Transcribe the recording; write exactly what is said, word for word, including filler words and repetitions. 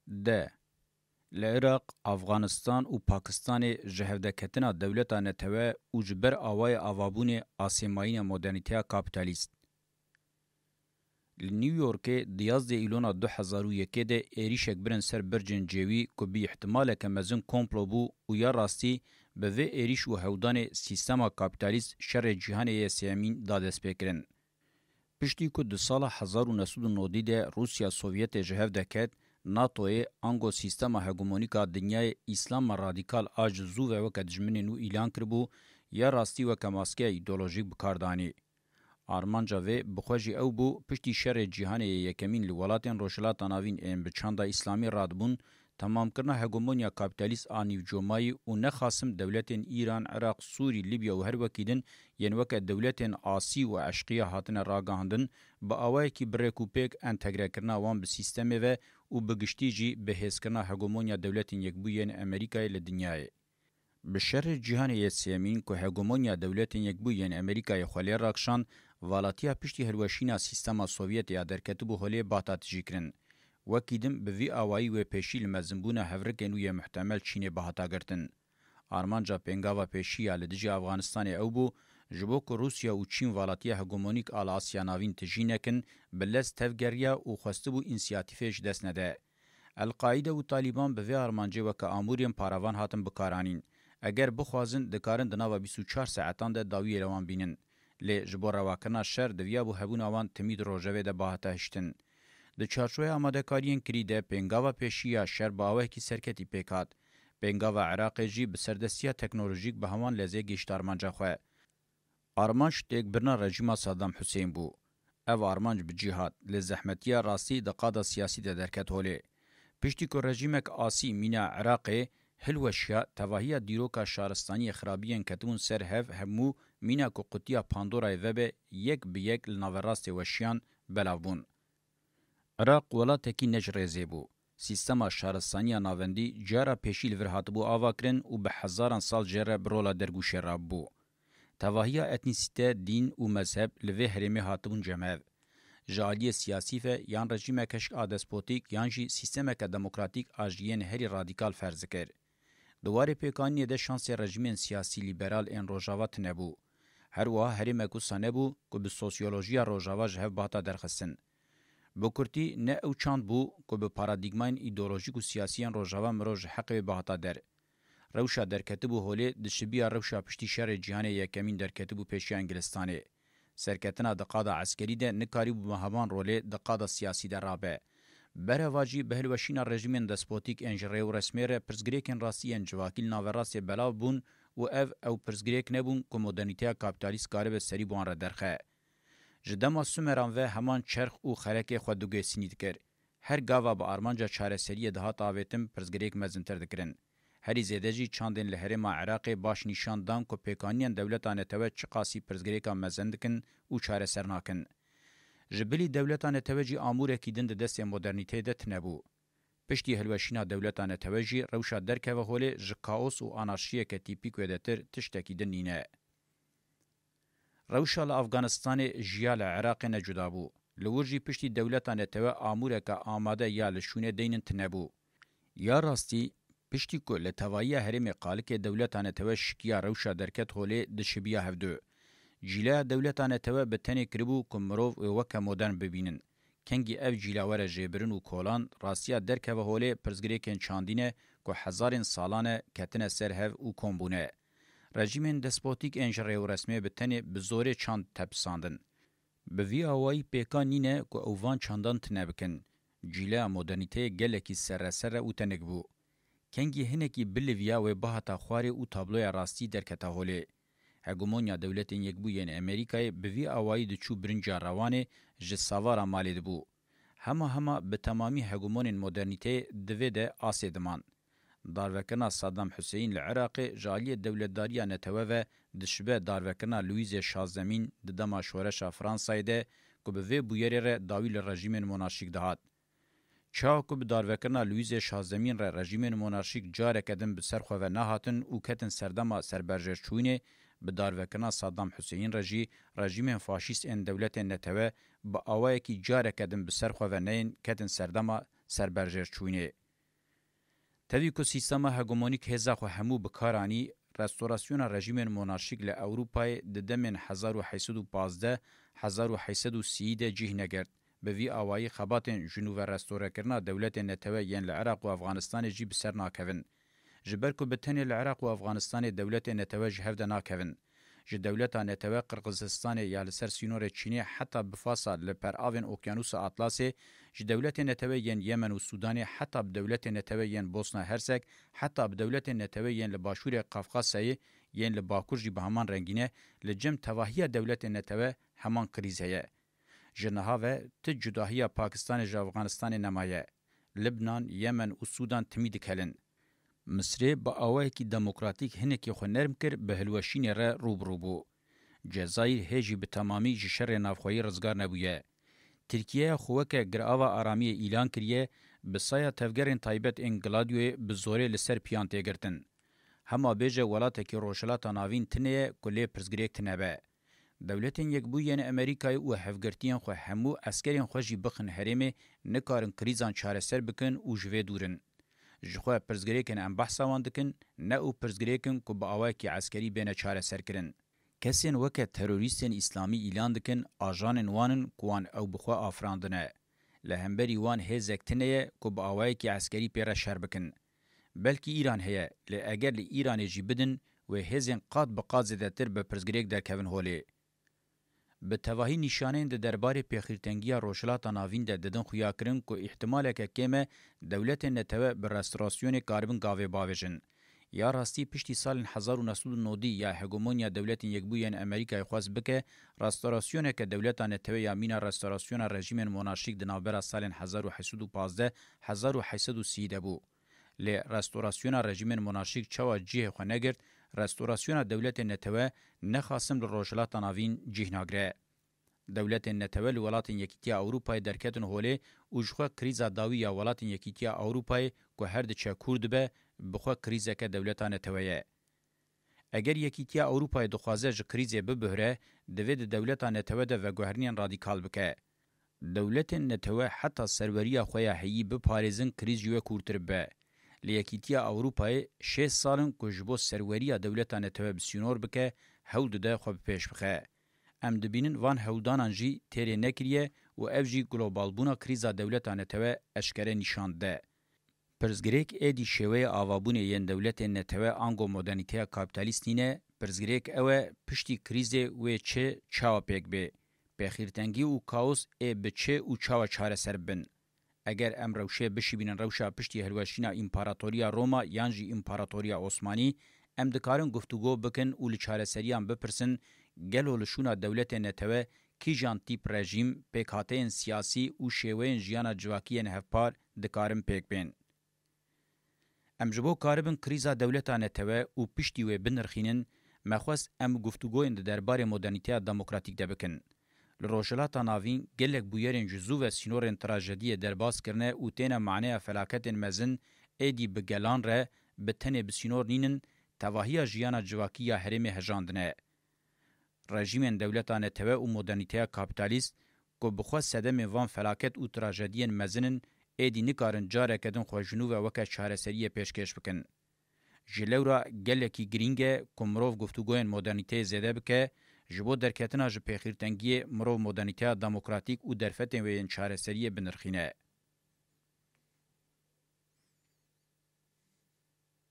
D. Li Iraq, Afganistan û Pakistanê ji hevdeketina dewleta netewe û ji ber awayê avabûnê asê mayîne modernîteya kapîtalîst. Li New Yorkê di yazdeh Îlona du hezar û yekê de êrîşek birin ser bircên cêwî ku bi îhtimaleke mezin komplo bû û ya rastî bi vê êrîş û hewdanê sîstema kapîtalîst şerê cîhanê yê sêyemîn da destpêkirin. Piştî ku di sala hezar û neh sed û nodî de Rûsya Sovyetê ji hev deket, NATOyê ango sîstema hegemonîk a dinyayê Îslama radîkal a ji zû ve weke dijminên wî îlan kiribû, ya rastî weke maskeya îdeolojîk bi kar danî. Armanca vê bi xwe jî ew bû, piştî şerê cîhanê yê yekemîn li welatên Rojhilata Navîn ên bi çanda Îslamî radibûn, temamkirina hegemonya kapîtalîst a nîvcomayî û nexasim dewletên Îran, Iraq, Sûrî, Libya û her wekî din yên weke dewletên asî û eşqiya hatine ragihandin, bi awayekî bi rêk û pêk entegrekirina wan bi sîstemê ve û bi giştî jî bi hêzkirina hegemonya Dewletên Yekbûyî yên Amerîkayê li dinyayê. Bi şerê cîhanê yê sêyemîn ku hegemonya Dewletên Yekbûyî yên Amerîkayê xwe lê rakişand, valatiya piştî hilweşîna sîstema Sovyetê ya derketibû holê bata tijî kirin. Wekî din bi vî awayî wê pêşî li mezinbûna hevrikên wî yê muhtemel Çînê bihata girtin. Armanca pêngava pêşî ya li dijî Afganistanê ew bû, ji bo ku Rûsya û Çîn valatiya hegemonîk a li Asya Navîn tijî nekin, bi lez tevgeriya û xwestibû însiyatîfê ji dest nede. El-Qaîde û Talîban bi vê armancê weke amûrên paravan hatin bikaranîn. Eger bixwazin, dikarin di nava bîst û çar saetan de dawiyê li wan bînin. Lê ji bo rewakirina şer diviyabû hebûna wan timî di rojevê de bihata hiştin. Di çarçoya amadekariyên kirî de pêngava pêşî ya şer bi awayekî serketî pêk hat. Pêngava Iraqê jî bi serdestiya teknolojîk bi heman lezê gihişt armanca xwe. Armanc têkbirina rejîma Saddam Hussein bû. Ev armanc bi cî hat, lê zehmetiya rastî di qada siyasî de derket holê. Piştî ku rejîmek asî mîna Iraqê hilweşiya, tevahiya dîroka şaristaniyê xirabiyên ketibûn ser hev hemû mîna ku qutiya Pandorayê vebe yek bi yek li naverastê weşiyan belav bûn. Iraq welatekî ne ji rêzê bû. Sîstema şaristaniya navendî cara pêşî li vir hatibû avakirin û bi hezaran sal jê re bi rola dergûşê rabûbû. Tevahiya etnîsîte, dîn û mezheb li vê herêmê hatibûn cem hev. Ji aliyê siyasî ve yan rejîmeke şik a despotîk yan jî sîstemeke demokratîk a ji yên herî radîkal ferz dikir. Di warê pêkanînê de şansê rejîmên siyasî lîberal ên Rojava tune bû. Her wiha herêmek wisa nebû ku bi sosyolojiya Rojava ji hev bihata derxistin. Bi kurtî, ne ew çand bû ku bi paradîgmayên îdeolojîk û siyasî yên Rojava mirov ji heqê wê bihata der. Rewşa derketibû holê dişibiya rewşa piştî şerê cîhanê yekemîn derketibû pêşiya Îngilistanê. Serketina di qada eskerî de nikarîbû bi heman rolê di qada siyasî de rabe. Bereva jî bi hilweşîna rejîmên despotîk ên ji rêwresmê re pirsgirêkên rastî yên civakî li naverastê belav bûn û ev ew pirsgirêk nebûn ku modernîteya kapîtalîst karibe serî bi wan re derxe. Ji dema Sumeran ve heman çerx û xerekê xwe dugêsînî dikir. Her gava bi armanca çareseriyê dihat avêtin, pirsgirêk mezintir dikirin. Herî zêde jî çandên li herêma Iraqê baş nîşan dan ku pêkaniyên dewleta netewe çiqasî pirsgirêka mezin dikin û çareser nakin. Ji bilî dewleta netewe jî amûrekî din di destê modernîteyê de tune bû. Piştî hilweşîna dewleta netewe jî rewşa derkeve holê ji kaos û anarşiyeke tîpîk wêdetir tiştekî din nîne. Rewşa li Afganistanê ji ya li Iraqê ne cuda bû. Li wir jî piştî dewleta netewe amûreke amade ya li şûnê deynin tune bû. Ya rastî, piştî ku li tevahiya herêmê qalikê dewleta netewe şikiya rewşa derket holê dişibiya hevdu. Cîleya dewleta netewe bi tenê kiribû ku mirov wê weke modern bibînin. Kengî ev cîla were jêbirin û kolan, rastiya derkeve holê pirsgirêkên çandî ne ku hezarên salan e ketine ser hev û kom bûne. Rejîmên despotîk ên ji rêwresmê bi tenê bi zorê çand tepisandin. Bi vî awayî pêkan nîne ku ew van çandan tune bikin. Cîleya modernîteyê gelekî serreser e û tenik bû. Kengî hinekî biliviya wê bihata xwarê û tabloya rastî derketa holê. Hegemonya Dewletên Yekbûyî yên Amerîkayê bi vî awayî diçû birinca rewanê ji savara malê dibû. Hema hema bi temamî hegemonên modernîteyê di vê de asê diman. Darvekirina Saddam Huseyîn li Iraqê ji aliyê dewletdariya netewe ve dişibe darvekirina Louisê şazdemîn di dema şoreşa Fransayê de ku bi vê bûyerê re dawî li rejîmên monarşîk dihat. Çawa ku bi darvekirina Louisê şazdemîn re rejîmên monarşîk careke din bi ser xwe ve nehatin û ketin serdema serberjêrçûyînê, bi darvekirina Saddam Huseyîn re jî rejîmên faşîst ên dewletên netewe bi awayekî careke din bi ser xwe ve neyên ketin serdema serberjêrçûyînê. Tevî ku sîstema hegemonîk hêza xwe hemû bi kar anî, restorasyona rejîmên monarşîk li Ewropayê di demên hezar û heyt sed û pazdeh hezar û heyt sed û sî de cih negirt. Bi vî awayî xebatên ji nû ve restorekirina dewletên netewe yên li Iraq û Efxanistanê jî bi ser nakevin. Ji ber ku bi tenê li Iraq û Efxanistanê dewletên netewe ji hev de nakevin. Ji dewleta netewe Qirgizistanê ya li ser sînorê Çînê heta bi fasa li peravên Okyanûsa Atlasê, ji dewletên netewe yên Yemen û Sûdanê heta bi dewletên netewe yên Bosna Hersek, heta bi dewletên netewe yên li başûrê Qafqasyayê yên li bakur jî bi heman rengî ne, li cem tevahiya dewletên netewe heman krîz heye. Ji niha ve ti cudahiya Pakistanê ji Efxanistanê nemaye. Libnan, Yemen û Sûdan timî dikelin. Misrê bi awayekî demokratîk hinekî xwe nerm kir, bi hilweşînê re rû bi rû bû. Cezayîr hê jî bi temamî ji şerê navxweyî rizgar nebûye. Tirkiyeya xwe weke girava aramiyê îlan kiriye, bi saya tevgerên taybet ên Gladioyê bi zorê li ser piyan tê girtin. Hema bêje welatekî Rojhilata Navîn tune ye ku lê pirsgirêk tune be. Dewletên Yekbûyî yên Amerîkayê û hevgirtiyên xwe hemû eskerên xwe jî bixin herêmê, nikarin krîzan çareser bikin û ji vê dûr in. Ji xwe pirsgirêkên em behsa wan dikin, ne û pirsgirêk in ku bi awayekî eskerî bêne çareserkirin. Kesên weke terorîstên îslamî îlan dikin, ajanên wan in ku wan ew bi xwe afirandine. Li hemberî wan hêzek tune ye ku bi awayekî eskerî pê re şer bikin. Belkî Îran heye, lê eger li Îranê jî bidin, wê hêzên qat bi qat zêdetir bi pirsgirêk derkevin holê. Bi tevahî nîşaneyên di derbarê pêxîrtengiya Rojhilata Navîn de didin xuyakirin ku îhtimaleke kêm e dewletên netewe bi restorasyonê karibin gavê bavêjin. Ya rastî piştî salên hezar û neh sed û nodî ya hegemonya Dewletên Yekbûyî yên Amerîkayê xwest bike, restorasyoneke dewleta netewe ya mîna restorasyona rejîmên monarşîk di navbera salên hezar û heyt sed û pazdeh hezar û heyt sed û sî de bû. Lê restorasyona rejîmên monarşîk çawa cihê xwe negirt, restorasyona dewletên netewe nexasim li Rojhilata Navîn cih nagire. Dewletên netewe li welatên Yekîtiya Ewropayê derketin holê û ji xwe krîza dawî ya welatên Yekîtiya Ewropayê ku her diçe kûr dibe, bi xwe krîzeke dewleta netewe ye. Eger Yekîtiya Ewropayê dixwaze ji krîzê bibihre, divê di dewleta netewe de veguherinên radîkal bike. Dewletên netewe heta serweriya xwe ya heyî biparêzin krîz ji we kûrtir bibe. Li Yekîtiya Ewropayê şêst sal in ku ji bo serweriya dewleta netewe bi sînor bike, hewl dide xwe bi pêş bixe. Em dibînin van hewldanan jî têrê nekiriye û ev jî globalbûna krîza dewleta netewe eşkere nîşan dide. Pirsgirêk êdî şêweyê avabûnê yên dewletên netewe ango modernîteya kapîtalîst nîne, pirsgirêk ew e, piştî krîzê wê çi çawa pêk bê? Pêxîrtengî û kaos ê bi çi û çawa çareser bibin? Eger em rewşê bişibînin rewşa piştî hilweşîna Împaratoriya Roma yan jî Împaratoriya Osmanî, em dikarin guftûgo bikin û li çareseriyan bipirsin, gelo li şûna dewletên netewe kîjan tîp rejîm, pêkhateyên siyasî û şêweyên jiyana civakî yên hevpar dikarin pêk bên? Em ji bo karibin krîza dewleta netewe û piştî wê binirxînin, me xwest em guftûgoyên di derbarê modernîteya demokratîk de bikin. Li Rojhilata Navîn gelek bûyerên ji zû ve sînorên trajediyê derbas kirine û têne maneya felaketên mezin êdî bi gelan re bi tenê bi sînor nînin, tevahiya jiyana civakî ya herêmê hejandine. Rejîmên dewleta netewe û modernîteya kapîtalîst ku bi xwe sedemên van felaket û trajediyên mezin in, êdî nikarin careke din xwe ji nû ve weke çareseriyê pêşkêş bikin. Ji lewra gelekî girîng e ku mirov guftûgoyên modernîteyê zêde bike, ji bo derketina ji pêxîrtengiyê mirov modernîteya demokratîk û derfetên wê yên çareseriyê binirxîne.